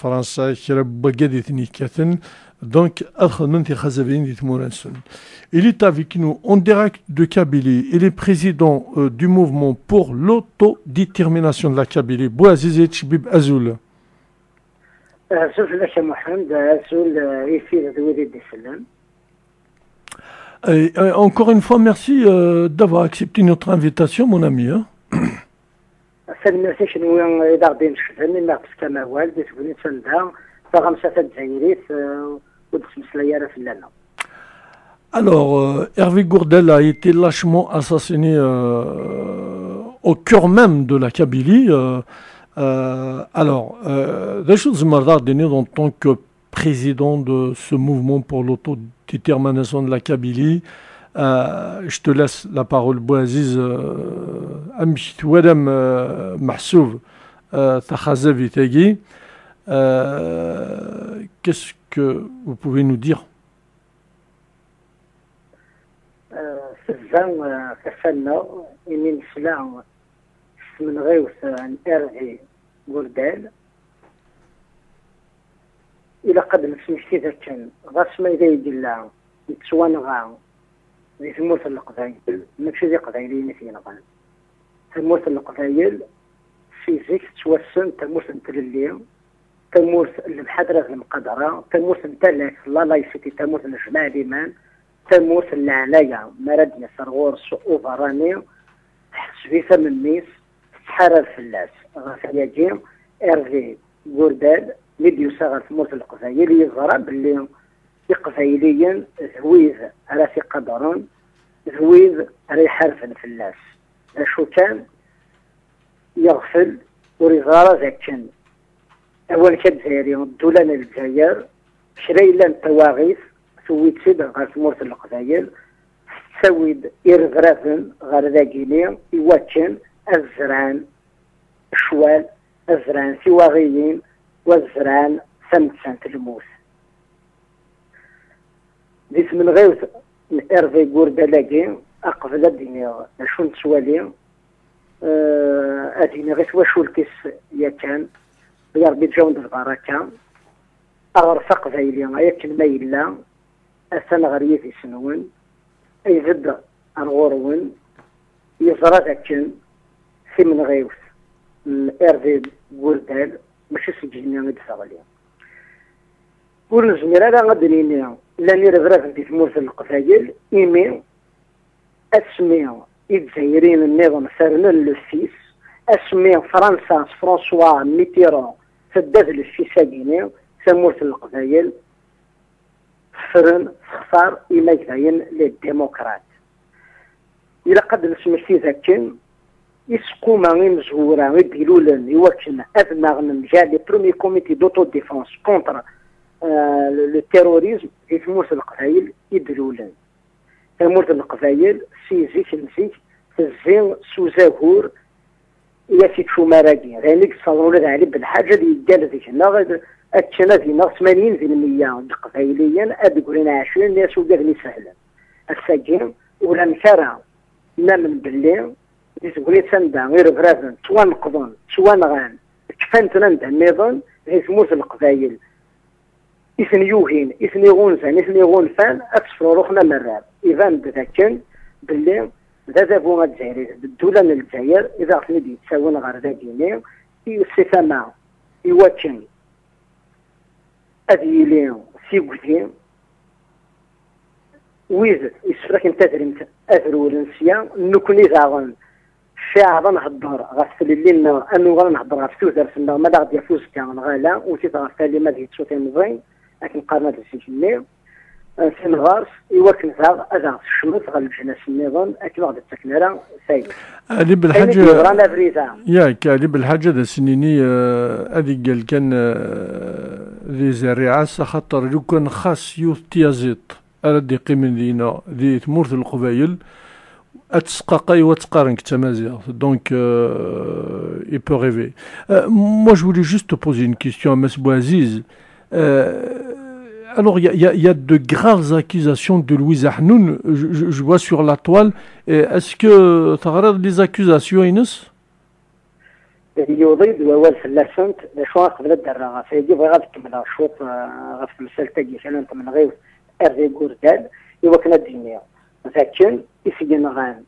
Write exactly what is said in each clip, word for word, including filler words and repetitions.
Fransa, kra n wagad i ten-yekkaten. Donc, ad xedmen tixazabiyin di tmura-nsen. Il est avec nous en direct de Kabylie. Il est président, euh, du mouvement pour l'autodétermination de la Kabylie. Bouaziz Etchebib, azul. Azul fell-ak a Muḥend, azul, euh, i tid d wid i d-isellen. Et, euh, encore une fois, merci, euh, d'avoir accepté notre invitation, mon ami, hein. Tanemmirt i kenwi i d aɣ-d-inecden, imi aɣ-d-tefkam awal di tegnit anda taɣamsa tazzayrit, euh, ur d-tettmeslay ara fell-aneɣ. Alors, euh, Hervé Gourdel a été lâchement assassiné, euh, au cœur même de la Kabylie. Euh, euh, alors, euh, d acu tzemreḍ ad aɣ-d-tiniḍ en tant que président de ce mouvement pour l'autodétermination de la Kabylie? Euh, je te laisse la parole, Bouaziz. Euh, amek twalam, euh, meḥsub, euh, taxazabit-agi? Euh, qu'est-ce que vous pouvez nous dire? Euh, tezza, euh, tasa-nneɣ, imi nesla s tmenɣiwt n Hervé Gourdel. Ilaq ad d-nesmekti d akken, ɣas ma yella i yella yettwanɣa di tmurt n Leqbayel, mačči d Iqbayliyen i t-yenɣan. Tamurt n Leqbayel, si zik tettwassen d tamurt n tlelli, tamurt n lemḥadra d lemqadra, tamurt n talakt, la laïcité, tamurt n jmaɛ liman, tamurt n leɛnaya, mi ara d-yas ar ɣur-s uberrani, tḥesseb-it am mmi-s, tettḥarar fell-as. Ɣef wayagi, Hervé Gourdel, mi d-yusa ɣer tmurt n Leqbayel, yeẓra belli Iqbayliyen d wid ara t-iqadren, d wid ara iḥarben fell-as. D acu kan, yeɣfel, ur yeẓri ara d akken awal-ik azzayri, ddula n Lezzayer, kra yellan d tawaɣit, tewwi-tt-id ɣer tmurt n Leqbayel, tettawi-d irebraben ɣer dagini i wakken ad zerɛen ccwal, ad zerɛen tiwaɣiyin, u ad zerɛen tamettant n lmut. Di tmenɣiwt n Hervé Gourdel-agi, aqbel ad d-iniɣ d acu nettwali, eh, ad iniɣ i twacult-is yakan, ya Rebbi ǧǧawen-d lbaraka, aɣref aqbayli, ay akken ma yella, atan ɣer yidis-nwen, ibedd ar ɣur-wen, yeẓra d akken timenɣiwt n Hervé Gourdel mačči seg igenni i d-teɣli. Ur nezmir ara ad d-nini llan irebraben di tmurt n Leqbayel, imi asmi Izzayriyen nniḍen fernen le six, asmi Fransa s François Mitterrand tedda d le six-agi-ni, tamurt n Leqbayel tefren, textar imagdayen, les démocrates. Ilaq ad d-nesmekti d akken iseqquma imezwura i d-ilulen i wakken ad nnaɣen mgal les premiers comités d'autodéfense contre, euh, le, le terrorisme di tmurt n Leqbayel i d-lulen. Tamurt n Leqbayel, si zik n zik, tezzi s uzagur i as-iččumar-agi. D ayen i yessaḍen ula d Ɛli Belḥaǧ ad yeggal deg-neɣ, akken ad ineɣ tmanyin di lmeyya n Leqbayliyen, ad d-grin ɛecrin, nni-as ugaden isehlen. Ass-agi, ulamek ara namen belli di tegnit anda irebraben ttwaneqḍen, ttwanɣan, kfan-ten anda nniḍen, di tmurt n Leqbayel i ten-yugin, i ten-iɣunzan, i ten-iɣunfan, ad ttefruruxen am rrab. Iban-d dakken belli d adabu azzayri, d ddula n Lezzayer i d aɣ-ten-id-yettawin ɣer dagini, i si tama, i wakken ad yili tigdi, wid yessefraken tadrimt ad rewlen sya, nekkni daɣen ceɛd ad nhedder ɣef tlelli-nneɣ, ad nuɣal ad nhedder ɣef tudert-nneɣ, ma d aɣ-d-yaf uzekka neɣ ala, wwet-it ɣer talima ad yettu timẓin, akken qqaren at zik-nni, eh, timɣart, i wakken daɣ ad aɣ-tecmet ɣer leǧnas-nniḍen, akken ur aɣ-d-ttaken ara tayeḍ. Ali Belḥaǧ, ayen i d-yeḍran abrid-a. Yak, Ali Belḥaǧ ad as-nini, eh, ad iggel kan, eh, di zerriɛa-s, axaṭer lukan xas yiwet tyaziḍt ara d-iqqimen dina, di tmurt n Leqbayel, ad tesqaqay u ad tt-qqaren deg tamaziɣt. Donc, euh, il peut rêver. Euh, moi, je voulais juste te poser une question, à Mass Bouaziz. Euh, alors, il y a, il y a, il y a de graves accusations de Louise Ahnoun, je, je, je vois sur la toile. Et est-ce que tu as les accusations, Inès? Yuḍi-d wawal fell-asent. D acu, qbel ad d-rreɣ ɣef wagi, bɣiɣ ad kemmleɣ cwiṭ, eh, ɣef temsalt-agi kan n tmenɣiwt ar d igurdal, i wakken ad d-iniɣ d akken i s-yenɣan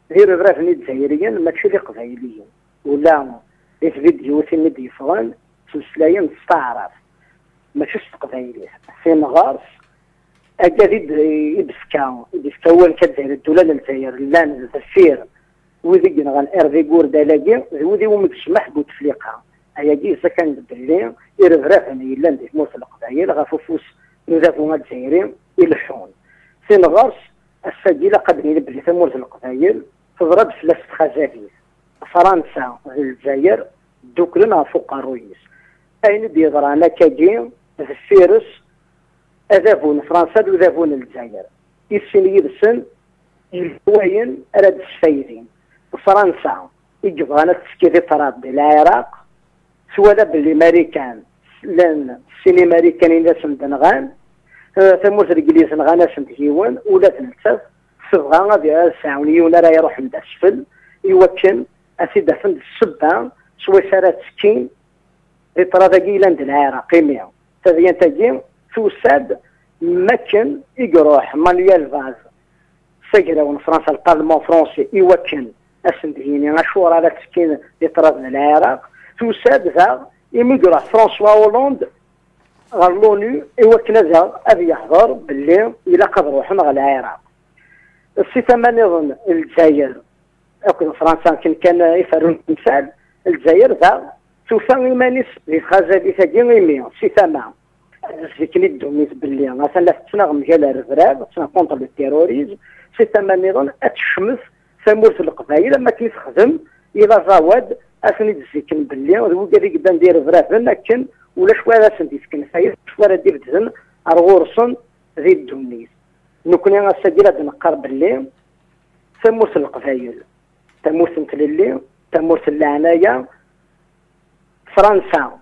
d irebraben izzayriyen, mačči d iqbayliyen. Ula di tvidyutin i d-yeffɣen, ttmeslayen s taɛrabt, mačči s teqbaylit. Tin ɣer-s, agad i d-, i d-tefka, i d-tefka wawal kan Lezzayer, ddula n Lezzayer, llan deffir wid i yenɣan ar d igurdal-agi, d wid iwumi tecmeḥ Butefliqa. Ayagi yeẓẓa kan-d belli irebraben yellan di tmurt n Leqbayel ɣef ufus n udabu azzayri i leḥḥun. Tin ɣer-s, ass-agi ilaq ad d-nini belli tamurt n Leqbayel teḍra-d fell-as txazabit. Fransa d Lezzayer dduklen ɣef uqerruy-is. Ayen i d-yeḍran akkagi, deffir-s adabu n Fransa d udabu n Lezzayer. I sin yid-sen yella wayen ara d-sfaydin. Fransa i yebɣan ad teski di ṭṭrad di Lɛiraq, twala belli Marikan llan sin Imarikan i asen-d-nɣan, eh, tamurt n Legliz nɣan-asen-d yiwen, ula d nettat tebɣa ad, ad sɛun yiwen ara iruḥen d asfel, i wakken ad t-id-afen d ssebba swayes ara ttekkin di ṭṭrad-agi yellan d Lɛiraq. Imi tadyant-agi tusa-d makken i iruḥ Manuel Valls s agraw n Fransa, le Parlement français, i wakken ad sen-d-yini acuɣer ara ttekkin di ṭṭrad n Lɛiraq. Tusa-d daɣ imi i iruḥ François Hollande ɣer l'ONU i wakken ad, ad yehder belli ilaq ad ruḥen ɣer Lɛiraq. Si tama nniḍen, Lezzayer akked Fransa, akken kan i ferrun temsal, Lezzayer daɣ tufa iman-is di txazabit-agi, imi si tama ad d-tziken i ddunit belli atan la tettnaɣ mgal rrebrab, tettnaɣ contre le terrorisme, si tama nniḍen ad tecmet tamurt n Leqbayel am wakken i texdem i Laẓawad, ad ten-id-ziken belli d wigad i yellan d irebraben akken ulac wara ad asen-d-ifken fayda, ulac wara ad d-ibedden ar ɣur-sen di ddunit. Nekkni ass-agi la d-neqqar belli tamurt n Leqbayel, tamurt n tlelli, tamurt n leɛnaya, Fransa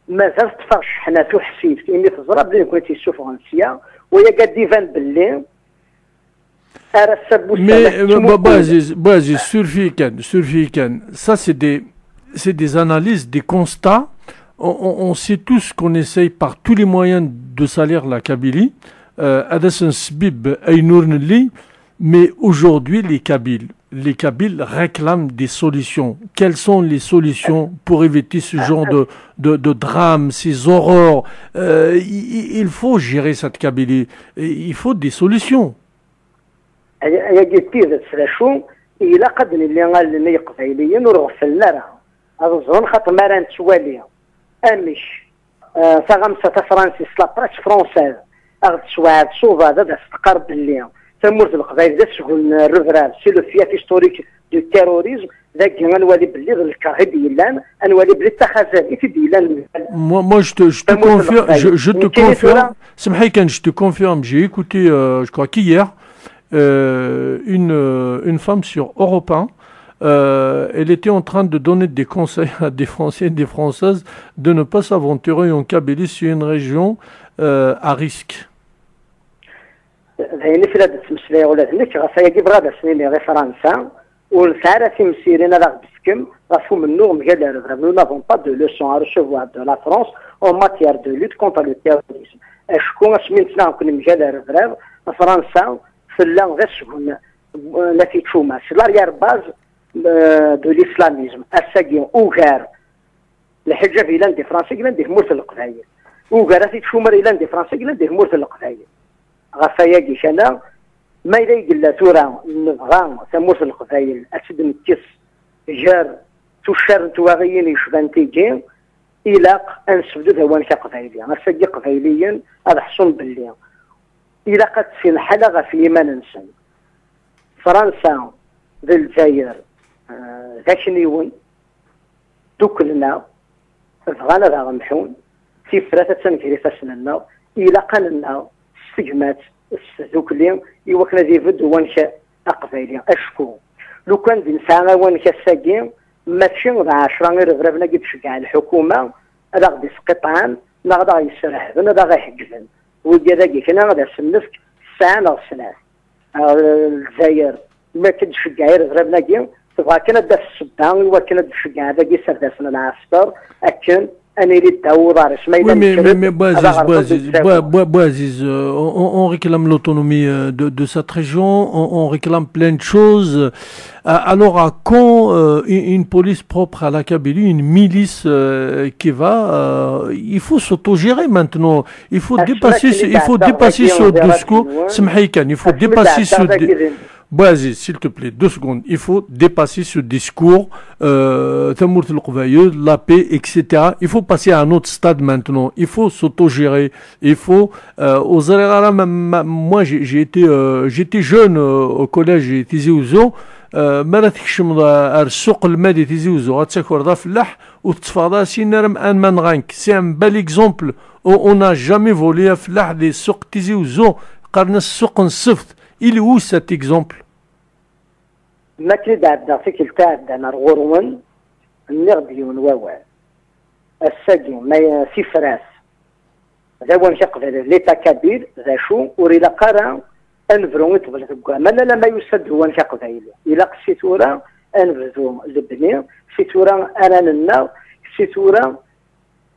mazal teṭṭef-aɣ cceḥna tuḥsift imi teẓra belli nekkni tt-yessufɣen sya, wayagi ad d-iban belli ar ass-a n wussan. Mais, euh, Ba-, Ba Aziz, Ba Aziz, surfeɣ kan, surfeɣ kan. Ça, c'est des, c'est des analyses, des constats. On, on, on sait tous qu'on essaye par tous les moyens de salir la Kabylie. Euh, ad as-nsbib ayen ur nelli, mais aujourd'hui, les Kabyles, les Kabyles réclament des solutions. Quelles sont les solutions pour éviter ce genre de, de, de drame, ces horreurs ? Euh, il, il- il faut gérer cette Kabylie. Et il faut des solutions. Ay-, ayagi d tidet, d acu, ilaq ad nelli allen i Iqbayliyen ur ɣefflen ara, ad ẓren, xaṭer mi ara nettwali amek, euh, taɣamsa tafransist, la presse française, a ɣ-d-tesweɛd s uḍad, ad as-teqqar belli tamurt n Leqbayel d asgun n rrebrab, c'est le fief historique du terrorisme, dagi ad nwali belli d lkeṛh i d-yellan, ad nwali belli d taxazabit i d-yellan. Moi, moi, je te, je te confirme, je, je te confirme, je te confirme, j'ai écouté, euh, je crois qu'hier, euh, une, euh, une femme sur Europe un, euh, elle était en train de donner des conseils à des Français et des Françaises de ne pas s'aventurer en Kabylie, c'est une région, euh, à risque. D ayen i la d-ttmeslayeɣ ula d nekk, ɣef wayagi bɣiɣ ad as-nini i Fransa, ur nesɛi ara timsirin ara ɣ-d-tefkem ɣef umennuɣ mgal rrebrab. Nous n'avons pas de leçons à recevoir de la France en matière de lutte contre le terrorisme. Acku asmi nettnaɣ nekkni mgal rrebrab, Fransa tella d asgun n at Ičuma, c'est l'arrière-base, euh, de l'islamisme. Ass-agi ugar lḥiǧab yellan di Fransa yellan di tmurt n Leqbayel. Ugar at Ičuma yellan di Fransa yellan di tmurt n Leqbayel. Ɣef wayagi kan, ma yella i yella tura nebɣa tamurt n Leqbayel ad tt-id-nekkes gar tuccar n twaɣiyin yecban tigi, ilaq ad nessebded awanek aqbayli. Ass-agi Iqbayliyen ad ḥṣun belli ilaq ad ttinḥala ɣef yiman-nsen. Fransa d Lezzayer, eh, d akniwen, dduklen-aɣ, bɣan ad aɣ-mḥun, tifrat attan gar ifassen-nneɣ, ilaq ad nennaɣ s tegmat, s tdukli, i wakken ad ibedd uwanek aqbayli. Acku lukan d nesɛa awanek ass-agi, mačči d ɛecra irebraben-agi d-tceggeɛ lḥukuma ad aɣ-d-isqiṭɛen neɣ ad aɣ-yesrehben, ad aɣ-iḥeggden. Wigad-agi kan ad asen-nefk ssaɛa neɣ snat. Ɣer Lezzayer, mi akka d-tceggeɛ irebraben-agi, Tebɣa kan ad d-taf ssebba i wakken ad d-tceggeɛ dagi iserdasen n lɛesker akken ad nili ddaw uḍar-is. Ma yella nekker-d, ad aɣ-rẓen deg uzagur. Oui, mais, mais, mais, mais, Boaziz, Boaziz, Boa-, Boaziz, euh, on, on réclame l'autonomie, euh, de, de cette région, on, on réclame plein de choses. Euh, alors, à quand, euh, une, une police propre à la Kabylie, une milice, euh, qui va, euh, il faut s'autogérer maintenant. Il faut dépasser ce, il faut dépasser ce discours. Semḥ-iyi kan, il faut dépasser ce di-, Boaziz, s'il te plaît, deux secondes. Il faut dépasser ce discours, euh, tamurt n Leqbayel, la paix, et cetera. Il faut passer à un autre stade maintenant. Il faut s'autogérer. Il faut, euh, ur ẓriɣ ara ma, ma, moi, j'ai, j'ai été, euh, j'étais jeune, euh, au collège di Tizi Uzzu. Euh, mi ara tkecmeḍ ar, ar ssuq lmal di Tizi Uzzu, ad takreḍ afellaḥ, ur tetteffɣeḍ ara syin arma, arma nɣan-k. C'est un bel exemple. On, on n'a jamais volé afellaḥ di ssuq Tizi Uzzu. Qqaren-as ssuq n ssebt. Il est où cet exemple? Mi akken i d-ɛeddaɣ tikkelt iɛeddan ar ɣur-wen, nniɣ-d yiwen wawal. Ass-agi, ma tifrat d awanek aqbayli, l'État kabyle, d acu, ur ilaq ara ad nebru i ṭṭbel deg waman alamma yusa-d uwanek aqbayli. Ilaq si tura ad nebdu lebni, si tura ara nennaɣ, si tura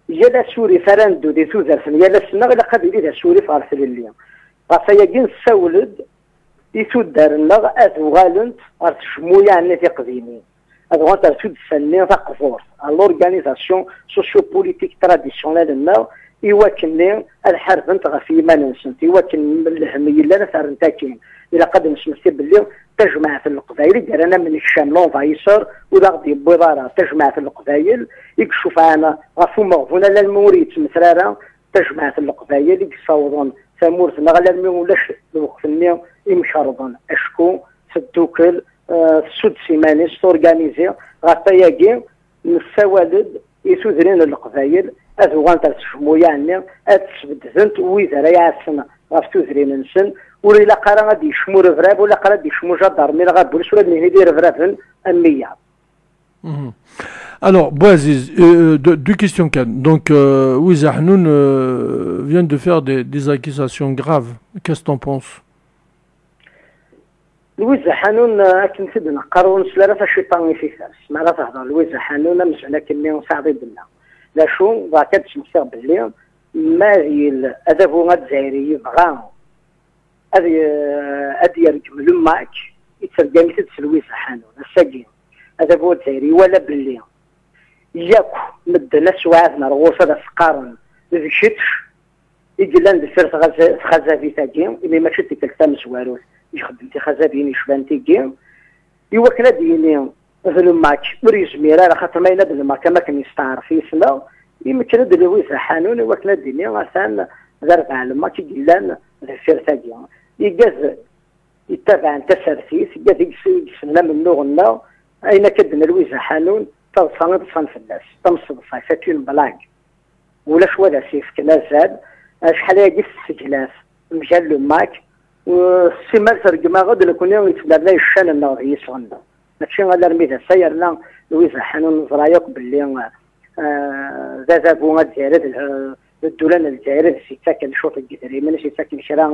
yal asurif ara neddu di tudert n yal ass-nneɣ, ilaq ad yili d asurif ɣer tlelli. Ɣef wayagi, nessawel-d i tuddar-nneɣ ad uɣalent ɣer tjemmuyaɛ-nni tiqdimin, ad uɣalent ɣer tuddsa-nni taqburt, ɣer l'organisation socio-politique traditionnelle-nneɣ, i wakken-nni ad ḥarbent ɣef yiman-nsent, i wakken lehm yellan ad t-rrent akkin. Ilaq ad nesmekti belli tajmaɛt n Leqbayel i yerran amenkcam, l'envahisseur, ur aɣ-d-yewwiḍ ara. Tajmaɛt n Leqbayel i yecufɛen ɣef umeɣbun alammi ur yettmettar ara, tajmaɛt n Leqbayel i yessawḍen tamurt-nneɣ alammi ulac lweqt-nni imkerḍen, acku teddukel, eh, tessudd s iman-is, torganizi. Ɣef wayagi, nessawal-d i tudrin n Leqbayel ad uɣalent ar tjemmuyaɛ-nni, ad sbedden wid ara iɛassen ɣef tudrin-nsen. Ur ilaq ara ad d-yecmu rebrab, ur ilaq ara ad d-yecmu jadarmi neɣ abulis, ur ad nili d irebraben am wiyaḍ. Mhm. Alors, Boaziz, euh, deux, deux questions, Ken. Donc, euh, Wiza Ḥnun, euh, vient de faire des, des accusations graves. Qu'est-ce que t'en penses? Lwiza Ḥanun, euh, akken t-id-neqqar, ur nesli ara taciṭa i tifers. Mi ara tehder Lwiza Ḥanun, amzun akken-nni Saɛd i d-tenna. D acu, ḍaɛk ad d-smektiɣ belli ma ad yil adabu azzayri yebɣa ad y-, ad yergem le MAK, yettergam-it-id s Lwiza Ḥanun. Ass-agi, adabu azzayri iwala belli yakk medden aswaɛd n ar ɣur-s ad as-qqaren d kečč i yellan deffir tɣaza-, txazabit-agi, imi mačči d tikkelt tamezwarut i ixeddem tixazabiyin yecban tigi, i wakken ad d-yini d le MAK ur yezmir ara, xaṭer ma yenna-d le MAK am akken yesteɛref yis-neɣ, imekker-d Lwiza Ḥanun i wakken ad d-yini atan d arbaɛ le MAK i yellan deffir tagi. Igad yettabaɛen tasertit, igad i yes-, i yesnen amennuɣ-nneɣ, ayen akka d-tenna Lwiza Ḥanun, taḍsa i ḍsan fell-as, tamseḍsa, c'est une blague. Ulac wa d as-yefken azal, acḥal ayagi tesseglaf mgal le MAK, u simmal tergem-aɣ-d nekkni yettnernay ccan-nneɣ d yisɣen-nneɣ. Mačči alarmi d ass-a yerna Lwiza Ḥanun neẓra yakk belli, eh, d adabu azzayri d, eh, d ddula n Lezzayer i s-yettaken cwiṭ n yedrimen, i s-yettaken kra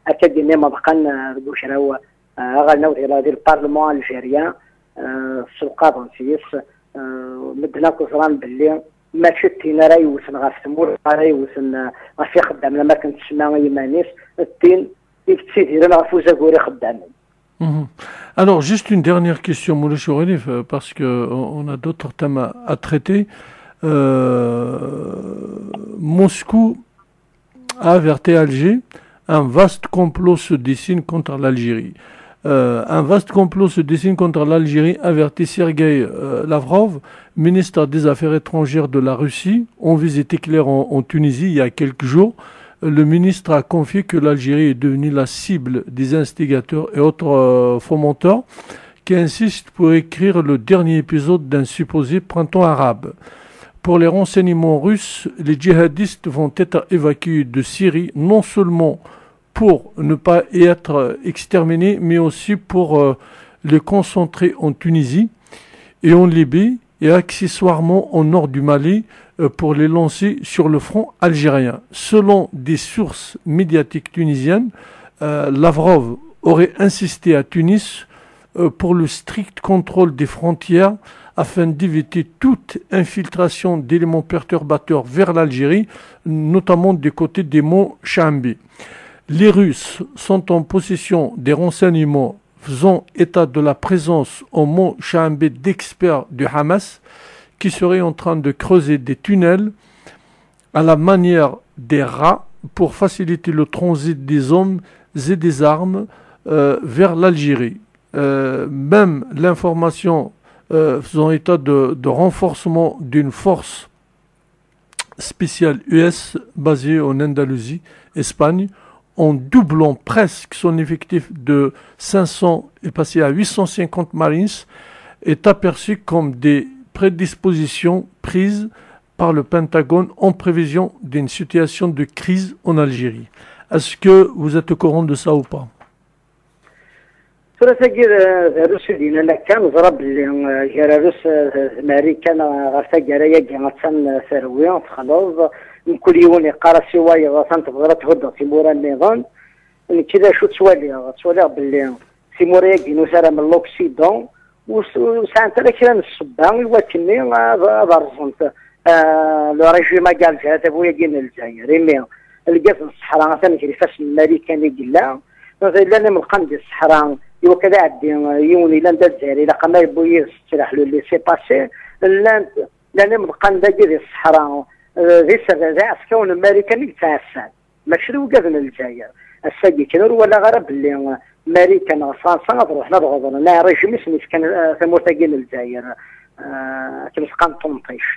akka d-nni meḍqan, eh, deg ugraw, eh, aɣelnaw di, di lparlement algérien, eh, sselqaḍen-t yes, eh, medden akk ẓran belli mačči d tin ara yewten ɣef tmurt, ara yewten, eh, ɣef ixeddamen am akken tsemma i yiman-is, d tin i yettidiren ɣef uzagur ixeddamen. Mhm. Alors, juste une dernière question, Mouloud Choureif, euh, parce que on, on a d'autres thèmes à, à traiter. Euh, Moscou a averti Alger, un vaste complot se dessine contre l'Algérie. Euh, un vaste complot se dessine contre l'Algérie, avertit Sergueï, euh, Lavrov, ministre des Affaires étrangères de la Russie, en visite éclair en, en Tunisie il y a quelques jours. Le ministre a confié que l'Algérie est devenue la cible des instigateurs et autres, euh, fomenteurs qui insistent pour écrire le dernier épisode d'un supposé printemps arabe. Pour les renseignements russes, les djihadistes vont être évacués de Syrie, non seulement pour ne pas y être exterminés, mais aussi pour, euh, les concentrer en Tunisie et en Libye et accessoirement au nord du Mali, euh, pour les lancer sur le front algérien. Selon des sources médiatiques tunisiennes, euh, Lavrov aurait insisté à Tunis euh, pour le strict contrôle des frontières afin d'éviter toute infiltration d'éléments perturbateurs vers l'Algérie, notamment du côté des monts Chambé. Les Russes sont en possession des renseignements faisant état de la présence au mont Chambé d'experts du Hamas qui seraient en train de creuser des tunnels à la manière des rats pour faciliter le transit des hommes et des armes euh, vers l'Algérie. Euh, même l'information euh, faisant état de, de renforcement d'une force spéciale U S basée en Andalousie, Espagne, en doublant presque son effectif de cinq cents et passé à huit cent cinquante Marines, est aperçue comme des prédispositions prises par le Pentagone en prévision d'une situation de crise en Algérie. Est-ce que vous êtes au courant de ça ou pas ? Tura tagi d arus i d-yennan akka, neẓra belli gar arus d Marikan ɣer taggara-agi attan terwi, texleḍ, mkul yiwen yeqqar-as i wayeḍ atan tebɣiḍ ad thuddeḍ timura nniḍen. Nekki d acu ttwaliɣ? Ttwaliɣ belli timura-agi n utaram n l'Occident ur sɛant ara kra n ssebba i wakken ad rẓent le régime-agi Algérie, tabu-agi n Lezzayer. Imi lgaz n ṣṣeḥra atan gar ifassen n Marikan i yella, llan imelqan di ṣṣeḥra i wakken ad iɛeddi yiwen yellan d Azzayri, ilaq ama yewwi yid-s ttlaḥ le laissez-passer, llan llan imelqan dagi di ṣṣeḥra, d iɛeskawen n Marikan i yettɛassan. Mačči d wigad n Lezzayer. Ass-agi kan ur walaɣ ara belli Marikan neɣ Fransa ad ruḥen ad ɣeḍlen régime i sen-yefkan tamurt-agi n Lezzayer, akken s-qqaren tunṭict.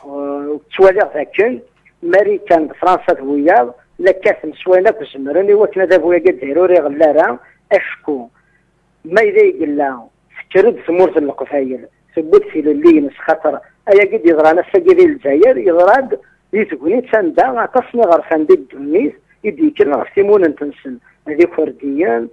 Ttwaliɣ dakken Marikan d Fransa d wiyaḍ la kkaten s wayen akk zemren i wakken adabu-agi Lezzayer ur iɣelli ara, acku ma yella i yella tekker-d tmurt n Leqbayel, tewwi-d tilelli-ines, xaṭer ayagi d-yeḍran ass-agi di Lezzayer, yeḍra-d di tegnit anda aṭas n iɣerfan di ddunit i d-yekkren ɣef timunent-nsen, d Ikurdiyen,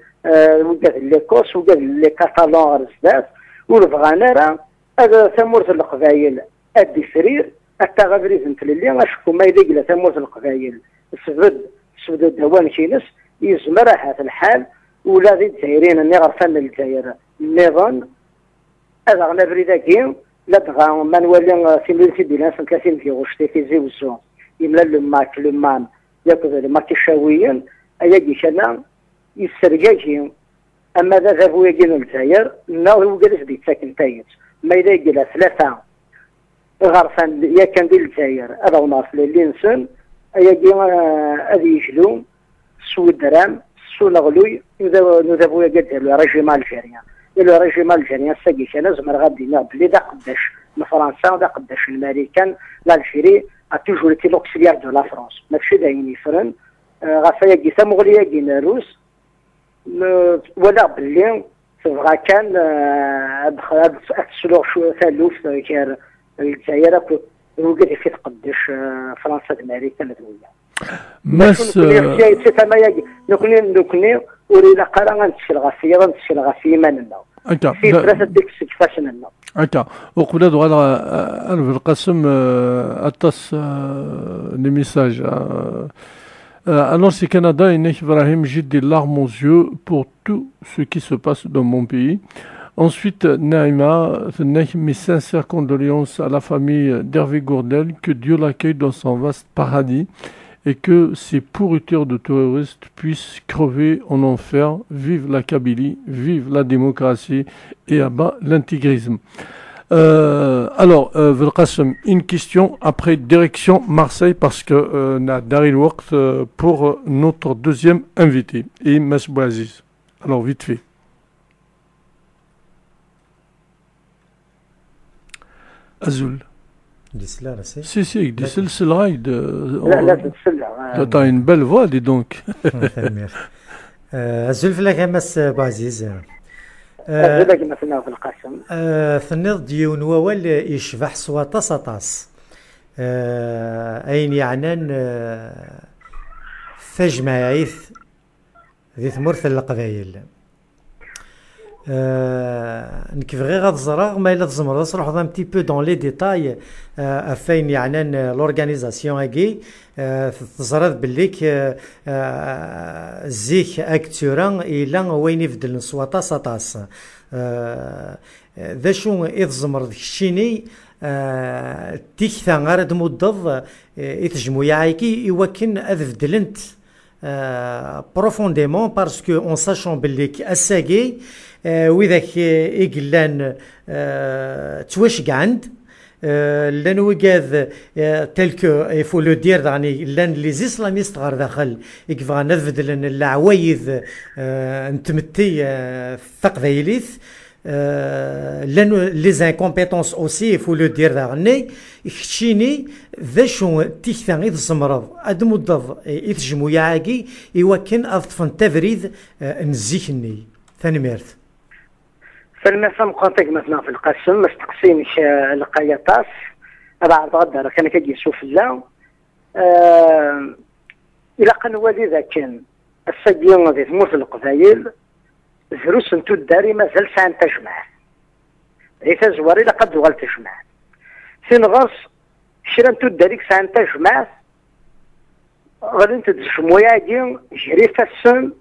wigad n Lekos, wigad n Lekatalon ɣer zdat, ur bɣan ara ad tamurt n Leqbayel ad d-ifrir, ad taɣ abrid n tlelli, acku ma yella yella tamurt n Leqbayel tesbed, tesbed-d awanek-ines, yezmer ahat lḥal ula d Izzayriyen n iɣerfan n Lezzayer nniḍen ad aɣen abrid-agi, ladɣa ma nwali timlilit i d-illan sent tlatin deg ɣuct i Tizi Wezzu, yemlal le Mac, le Mam, yakk d le Mac Icawiyen, ayagi kan-a yessergagi ama d adabu-agi n Lezzayer neɣ d wigad i s-d-yettaken tayet. Ma yella yella tlata iɣerfan yakan di Lezzayer ad awnen ɣef tlelli-nsen, ayagi ad yeglu s wedram, s uneɣluy n udabu-agi ad d-yerr le régime algérien. Et le régime algérien, ass-agi kan, zemreɣ ad d-iniɣ belli d aqeddac n Fransa, d aqeddac n Marikan, l'Algérie a toujours été l'auxiliaire de la France. Mačči d ayen yeffren, ɣef ayagi tamuɣli-agi n Rrus, walaɣ belli tebɣa kan ad tesluɣ taluft gar Lezzayer akked wigad i fi tqeddec Fransa d Marikan d wiyaḍ. Mass, nekni ur ilaq ara ad nettkel ɣef yiḍ, ad nettkel ɣef yiman-nneɣ. Akka, tifrat ad d-ikkes seg ifassen-nneɣ. Akka, uqbel ad uɣaleɣ ar Belqasem, aṭas n les messages. Alors, c'est Canada, yenna-k Ibrahim, j'ai des larmes aux yeux pour tout ce qui se passe dans mon pays. Ensuite, Naïma, tenna-k mes sincères condoléances à la famille d'Hervé Gourdel, que Dieu l'accueille dans son vaste paradis et que ces pourritures de terroristes puissent crever en enfer. Vive la Kabylie, vive la démocratie et à bas l'intégrisme. Euh, alors, euh, Belkacem, une question, après direction Marseille parce que euh, on a Daryl Wurt euh, pour notre deuxième invité et Mass Bouaziz. Alors, vite fait. Azul. D isla, si? Si, si, d isla, c'est le ride. T'as une belle voix, dis donc. Azul fell-ak a Mass Bouaziz. Azul a gma-tneɣ Belqasem. Tenniḍ-d yiwen wawal yecbeḥ s waṭas aṭas. Ayen yeɛnan tajmaɛit di tmurt n Leqbayel. Euh, nekk bɣiɣ ad ẓreɣ ma yella tzemreḍ ad truḥeḍ un petit peu dans les détails, euh, ɣef wayen yeɛnan, euh, l'organisation-agi. Euh, teẓriḍ bellik, euh, euh, zik akked tura yella wayen ibeddlen s waṭas aṭas. Euh, d acu i tzemreḍ keččini, euh, tikta ara d-muddeḍ, euh, i tejmuyaɛ-agi i wakken ad beddlent, euh, profondément, parce que en sachant bellik ass-agi, euh, widak, euh, i yellan, euh, ttwaceggɛen-d, euh, llan wigad, euh, tel que, il faut le dire, daɣen llan les islamistes ɣer daxel, i yebɣan ad beddlen leɛwayed, euh, n tmetti, euh, taqbaylit, euh, llan les incompétences aussi, il faut le dire daɣen. Keččini, d acu tikta i tzemreḍ ad d-muddeḍ i tejmuyaɛ-agi i wakken ad ṭṭfent abrid, euh, n zik-nni? Tanemmirt. Tanemmirt tameqqrant a gma-tneɣ Belqasem, asteqsi-inek, eh, lqay aṭas. Ad ɛerḍeɣ ad d-rreɣ kan akka yesufella. Eh, ilaq ad nwali dakken ass-agi di tmurt n Leqbayel, drus n tuddar i mazal sɛan tajmaɛt. Di tazwara ilaq ad d-tuɣal tejmaɛt. Tin ɣer-s, kra n tuddar i yesɛan tajmaɛt, ɣlint-d tejmuyaɛ-agi gar ifassen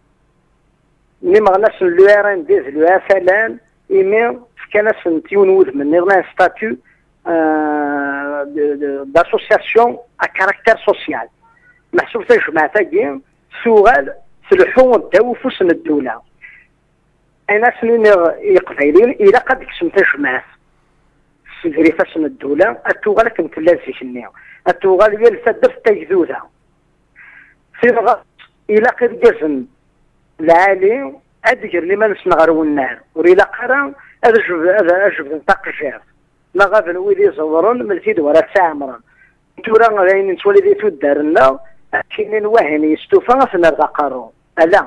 n imeɣnasen n l'U R N D d l'U F L N, imi fkan-asent yiwen wudem nniḍen, un statut, euh, de, de, d'association à caractère social. Meḥsub tajmaɛt-agi tuɣal tleḥḥu ddaw ufus n ddula. Ayen asen-iniɣ i Yiqbayliyen, ilaq ad d-kksen tajmaɛt seg ifassen n ddula, ad tuɣal akken tella zik-nni, ad tuɣal yal taddart d tagduda. Tin ɣer-s, ilaq irgazen lɛali ad d-gren iman-nsen ɣer wennar, ur ilaq ara ad jeb-, ad, ad jebden taqejjirt, neɣ ad wid iẓewren melk-id wara tt-ɛemren. Tura d ayen nettwali di tuddar-nneɣ, ad k-inin wahin yestufa ad t-nerr d aqerru. Ala,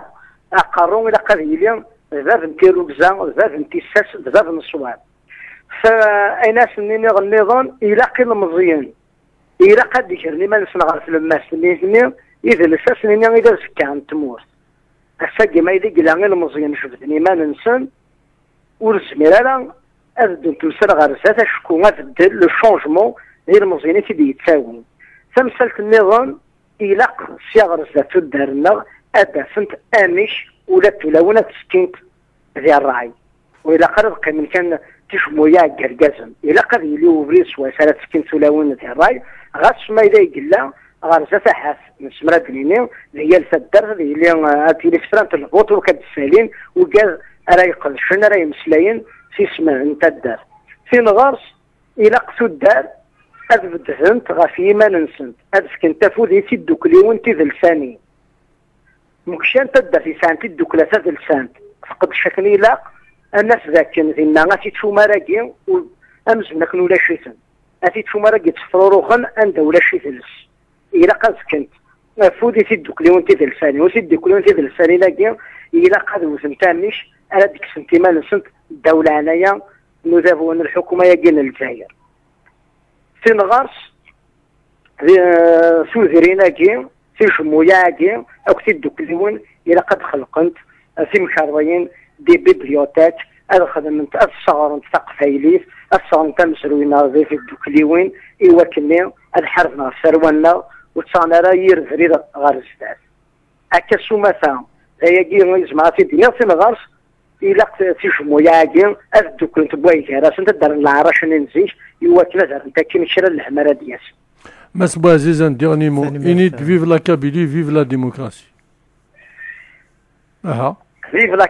aqerru ilaq ad yili d bab n tirrugza, d bab n tissas, d bab n ṣṣwab. Fa, ayen asen-nniɣ nniḍen, ilaq ilemẓiyen, ilaq ad d-gren iman-nsen ɣer tlemmast-nni, idles asen-nini i d azekka n tmurt. Ass-agi ma yella yella ilemẓiyen jebden iman-nsen, ur zmir ara ad ddunt temsal ɣer zdat, acku abeddel, le changement, d ilemẓiyen i t-id-yettawin. Tamsalt nniḍen, ilaq sya ɣer zdat tuddar-nneɣ ad d-afent amek ula d tulawin ad ttekkint di ṛṛay. Ur ilaq ara ad qqimen kan tijmuyaɛ n yergazen. Ilaq ad yili ubrid swayes ara ttekkint tulawin di ṛṛay, ɣas ma yella yella ɣer zdat ahat nezmer ad d-nini di yal taddart ad yili, eh, ad tili tefrant n lbuṭ ur k-ad-ssalin wigad ara iqedcen, ara yemmeslayen s isem n taddart. Tin ɣer-s, ilaq tuddar ad beddent ɣef yiman-nsent, ad fkent afud i tiddukliwin tidelsanin. Mekcan taddart yesɛan tiddukla tadelsant, tqeddec akken ilaq, ad naf dakken dinna at ičumar-agi, ur-, amzun akken ulac-iten. At ičumar-agi ttefruruxen anda ulac idles. Ilaq ad fkent afud i tiddukliwin tidelsanin. U tiddukliwin tidelsanin-agi ilaq ad wtent amek ara d-kksent iman-nsent ddaw leɛnaya n udabu n lḥukuma-agi n Lezzayer. Tin ɣer-s, di, eh, tudrin-agi, tijmuyaɛ-agi, akk tiddukliwin, ilaq ad xelqent, eh, timkarḍiyin, des bibliothèques, ad xedment, ad sseɣrent taqbaylit, ad sseɣrent amezruy-nneɣ di tiddukliwin, i wakken ad ḥarben ɣef tarwa-nneɣ, ur ttaɣen ara yir brid ɣer zdat. Akka s umata, d ayagi i zemreɣ ad t-id-iniɣ, tin ɣer-s, ilaq tijmuyaɛ-agi ad dduklent n way gar-asent, ad d-rrent leɛrac-nni n zik, i wakken ad rrent akkin kra n lhemm ara d-yasen. Mass Bouaziz, un dernier mot. Tanemmirt. Init, vive la Kabylie, vive la démocratie. Aha. Vive la,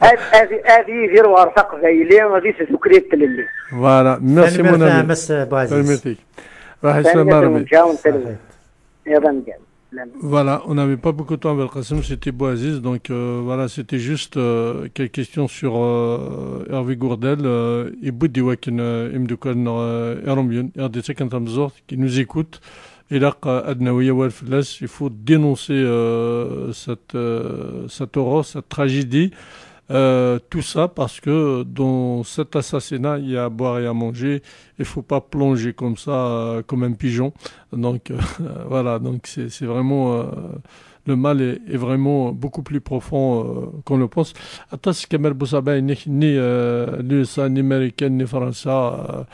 ad, ad, ad yidir ɣer taqbayli, di tdukli d tlelli. Voilà, merci, mon ami. Tanemmirt a Mass Bouaziz. Tanemmirt-ik. Raḥ islam a Rebbi. Voilà, on n'avait pas beaucoup de temps avec Qasim, c'était Bouaziz, donc, euh, voilà, c'était juste, euh, quelques questions sur, euh, Hervé Gourdel, euh, et Boudi Wakin, euh, Imdoukan, euh, Erombion, R D C quinze, qui nous écoute. Ilaq, euh, ad nawi awal fell-as, il faut dénoncer, euh, cette, euh, cette horreur, cette tragédie, euh, tout ça parce que dans cet assassinat, il y a à boire et à manger. Il faut pas plonger comme ça, euh, comme un pigeon. Donc, euh, voilà, donc c'est, c'est vraiment, euh, Le mal est, est vraiment beaucoup plus profond, euh, qu'on le pense. Aṭas Kamal Bousaban, ni, ni, euh, l'U S A, ni Marikan, ni Fransa, euh,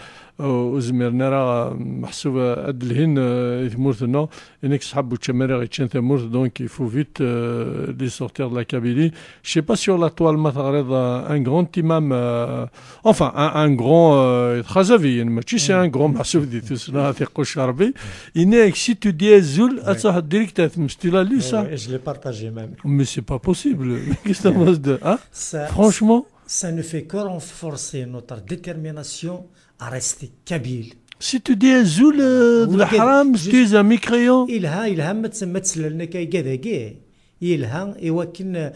euh, ur zmiren ara, euh, meḥsub ad d-lhin, euh, i tmurt-nneɣ. Inek ṣṣḥab učamar i ɣ-iččan tamurt, donc il faut vite, euh, les sortir de la Kabylie. Je sais pas, sur la toile ma teɣriḍ, euh, un grand imam, euh, enfin, un, un grand, euh, xazaviyen, mačči c'est un grand, meḥsub di tussna tiqquc Rebbi. Inek, si tu dis azul, ad truḥeḍ direct ar tmestila, lui, ça. Ouais, je l'ai partagé même. Mais c'est pas possible. Qu'est-ce que t'as de, hein? Ça, franchement, ça ne fait que renforcer notre détermination à rester kabyle. Si tu dis azul, euh, de la haram, juste tu es un mécréant. Ilha, ilha, ma ts-, ma tsellalna kay gadagi. Ilha, et wakin, euh,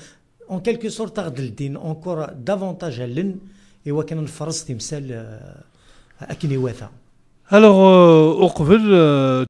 en quelque sorte, ad ldin encore davantage à l'in, et wakin nfers timsal, euh, akin iwata. Alors, euh, uqbel, euh,